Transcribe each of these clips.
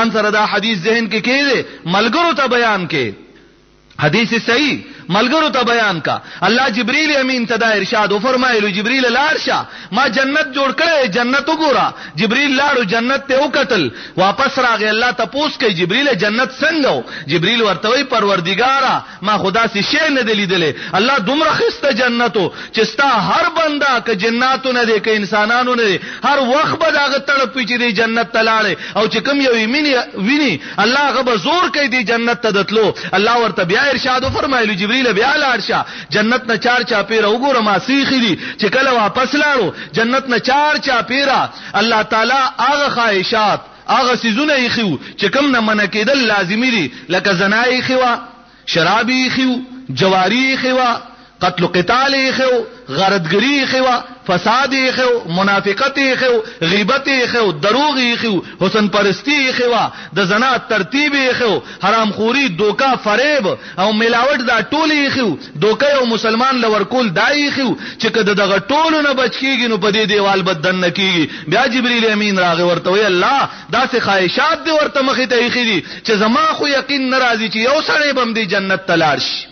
ځان سره دا حدیث ذهن کې کېږدې، ملګرو ته بیان کې. حدیث صحیح ملګرو ته بیان کا. الله جبریل امین ته دا ارشاد وفرمایلو، جبریل لاړ شه، ما جنت جوړ کړی، جنت وګوره. جبریل لاړو، جنت ته وکتل، واپس راغی. الله تپوس کوي، جبریل جنت څنګه و؟ جبریل ورته وایي، پروردګاره ما خو داسې شی نه دی لیدلی. الله دومره ښایسته جنت و چې ستا هر بنده، که جناتو نه دی که انسانانو نه دی، هر وخت به د هغه تړپ وي چې دی جنت ته لاړی، او چې کوم یو یې ویني الله هغه به زور کوي دی جنت ته د تلو. الله ورته بیا ارشاد وفرمایلو، جبریل بیا لاړ شه، جنت نه چار چاپیره وګوره ما څه ایښي دي. چې کله واپس لاړو، جنت نه چار چاپیره الله تعالی هغه خواهشات، هغه څیزونه ایښي وو چې کوم نه منع کېدل لازمي دي، لکه زنا یې ایښې وه، شراب یې ایښي وو، جواري یې ایښې وه، قتل و قتال یې ایښی و، غارتګري یې ایښې وه، فساد یې ایښی و، منافقت یې ایښی و، غیبت یې ایښی و، دروغ یې ایښي وو، حسن پرستي یې ایښې وه، د زنا ترتیب یې ایښی و، حرامخوري، دوکه، فریب او ملاوټ دا ټول یې ایښي وو، دوکه یو مسلمان له ورکول دا یې ایښي وو، چې که د دغه ټولو نه بچ کیږي نو په دې دیوال به دننه کیږي. بیا جبریل امین راغی ورته ویې الله داسې خواهشات دې ورته مخې ته ایښي دي چې زما خو یقین نه راځي چې یو سړی به هم دې جنت ته لاړ شي.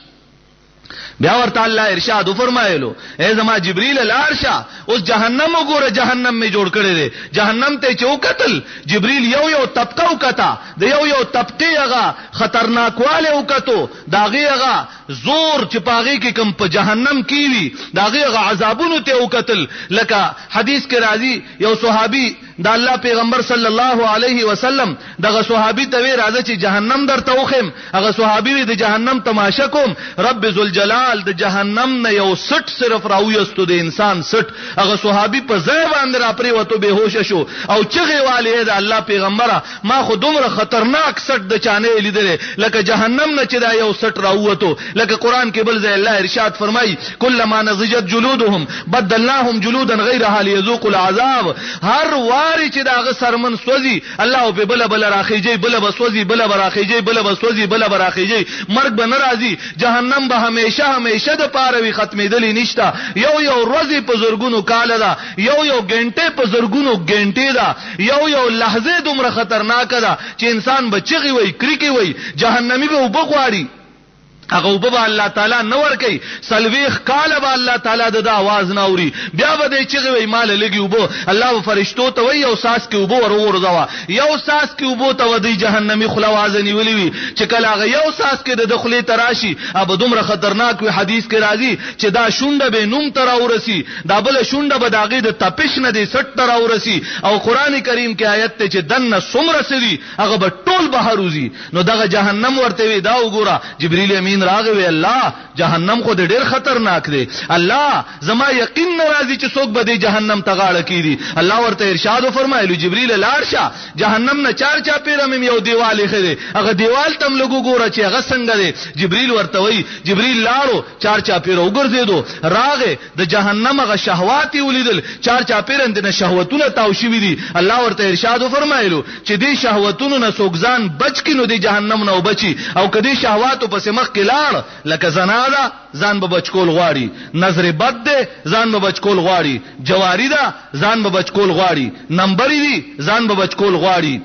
بیا ورته الله ارشاد وفرمایلو، ای زما جبرئیل لاړ شه، اوس جهنم وګوره، جهنم می جوړ کړی دی. جهنم ته چې وکتل جبرئیل، یو یو طبقه وکته، د یو یو طبقې هغه خطرناکوالی وکتو، د هغې هغه زور چې په هغې کې کوم په جهنم کې وي، د هغې هغه عذابونو ته وکتل. لکه حدیث کې راځي، یو صحابي د الله پیغمبر صلی الله علیه وسلم دغه صحابي ته وی، راځه چې جهنم درته وښیم. هغه صحابي وی، د جهنم تماشه کوم. رب ذوالجلال د جهنم نه یو سټ صرف راویستو، د انسان سټ. هغه صحابي په ځای باندې را پریوتو، بېهوشه شو او چغې والې، د الله پیغمبره ما خو دومره خطرناک سټ د چا نه لیدلی لکه جهنم نه چې دا یو سټ راووتو. لکه قرآن کې بل ځای الله ارشاد فرمایي، کلما نضجت جلودهم بدلناهم جلودا غیرها لیذوقوا العذاب. هر واری چې د هغه څرمن سوځي، الله په بله بله راخیږي، بله به سوځي، بله به راخیږي، بله به سوځي، بله به راخیږي، مرګ به نه راځي. جهنم به همیشه همیشه د پاره وي، ختمېدلی نشته. یو یو ورځې په زرګونو کاله ده، یو یو ګنټه په زرګونو ګنټې ده، یو یو لحظه دومره خطرناکه ده چې انسان به چغې وهي، کریکې وهي. جهنمي به اوبه غواړي، هغه اوبه به الله تعالی نه ورکوي. 40 کاله به الله تعالی د ده اواز نه اوري. بیا به دی چغې وهي، ما له لږې اوبه. الله به فرشتو ته وایي، یو څاڅکی اوبه ور وغورځوه. یو څاڅکی اوبو ته به دی جهنمي خوله وازه نیولې وي، چې کله هغه یو څاڅکی د ده خولې ته راشي، هغه به دومره خطرناک وي. حدیث کې راځي چې دا شونډه به نوم ته راورسي، دا بله شونډه به د هغې د تپش نه دې څټ ته راورسي. او قرآن کریم کې آیت دی چې دننه څومره څه دي هغه به ټول بهر وځي. نو دغه جهنم ورته وی، دا وګوره. جبرئیل امین راغی وی، الله جهنم خو دې ډیر خطرناک دی، الله زما یقین نه راځي چې څوک به دې جهنم ته غاړه کیدي. الله ورته ارشاد وفرمایلو، جبرئیل لاړ شه، جهنم نه چار چاپیره مې یو دیوال ایښی دی، هغه دیوال ته هم لږ وګوره چې هغه څنګه دی. جبرئیل ورته وایي، جبرئیل لاړو، چار چاپیره وګرځېدو، راغی، د جهنم هغه شهوات یې ولیدل، چار چاپیره نه شهوتونه تاو شوي دي. الله ورته ارشاد وفرمایلو چې دې شهوتونو نه څوک ځان بچ کړي نو دې جهنم نه وبچي، او که دې شهواتو پسې مخکې لاړ، لکه زنا ده ځان به بچ کول غواړي، نظر بد دی ځان به بچ کول غواړي، جواري ده ځان به بچ کول غواړي، نمبرې دي ځان به بچ کول غواړي،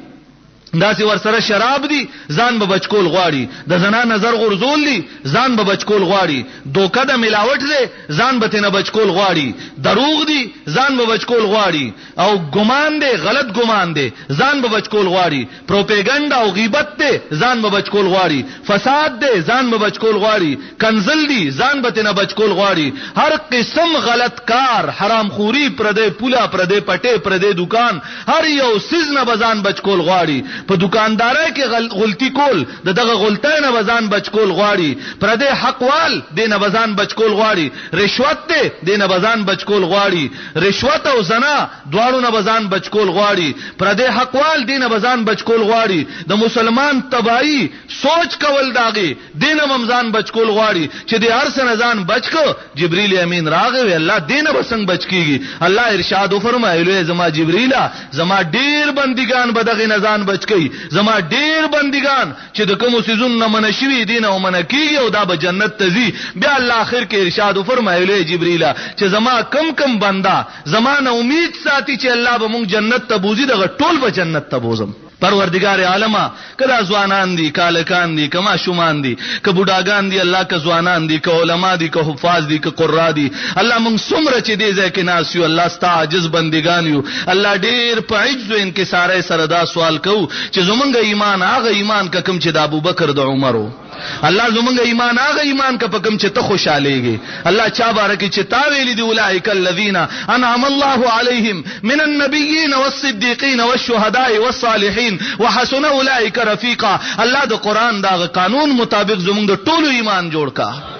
داسې ورسره شراب دي ځان به بچ کول غواړي، د زنا نظر غورځول دي ځان به بچ کول غواړي، دوکه ده ملاوټ دی ځان به ترېنه بچ کول غواړي، دروغ دي ځان به بچ کول غواړي، او ګمان دی غلط ګمان دی ځان به بچ کول غواړي، پروپیګنډا او غیبت دی ځان به بچ کول غواړي، فساد دی ځان به بچ کول غواړي، کنځل دي ځان به ترېنه بچ کول غواړي، هر قسم غلط کار، حرامخوري، پردی پوله، پردی پټی، پردی دوکان، هر یو څیز نه به ځان بچ کول غواړي. په دوکاندارۍ کې غلطي کول، د دغه غلطۍ نه به ځان بچ کول غواړي، پردی حق وال دې نه به ځان بچ کول غواړي، رشوت دی دې نه به ځان بچ کول غواړي، رشوت او زنا دواړو نه به ځان بچ کول غواړي، پردی حق وال دې نه به ځان بچ کول غواړي، د مسلمان تباهي سوچ کول د هغې دې نه به هم ځان بچ کول غواړي. چې دې هر څه نه ځان بچ کړ، جبرئیل امین راغی وی، الله دې نه به څنګه بچ کیږي؟ الله ارشاد وفرمایلو، ای زما جبرئیله زما ډیر بندګان به دغې نه ځان بچ کوي، زما ډیر بندګان چې د کومو څیزونو نه منع شوي دې نه منع کیږي او دا به جنت ته ځي. بیا الله اخر کې ارشاد وفرمایلو، ای جبرئیله چې زما کم کم بنده زما نه امید ساتي چې الله به مونږ جنت ته بوځي، دغه ټول به جنت ته بوځم. پروردګار عالمه، که دا ځوانان دي، که هلکان دي، که ماشومان دي، که بوډاګان دي، الله که ځوانان دي، که علما دي، که حفاظ دي، که قرا دي، الله مونږ څومره چې دې ځای کې ناست یو، الله ستا عاجز بندګان یو، الله ډېر په عجز و انکسارۍ سره دا سوال کوو چې زمونږ ایمان هغه ایمان که کوم چې د ابوبکر د عمر و. الله زمونږ ایمان هغه ایمان که په کوم چې ته خوشحالېږې. الله چا باره کې چې تا ویلي دي، اولئک الذین انعم الله علیهم من النبیین والصدیقین والشهداء والصالحین وحسن اولئک رفیقا. الله د قرآن د هغه قانون مطابق زمونږ د ټولو ایمان جوړ کا.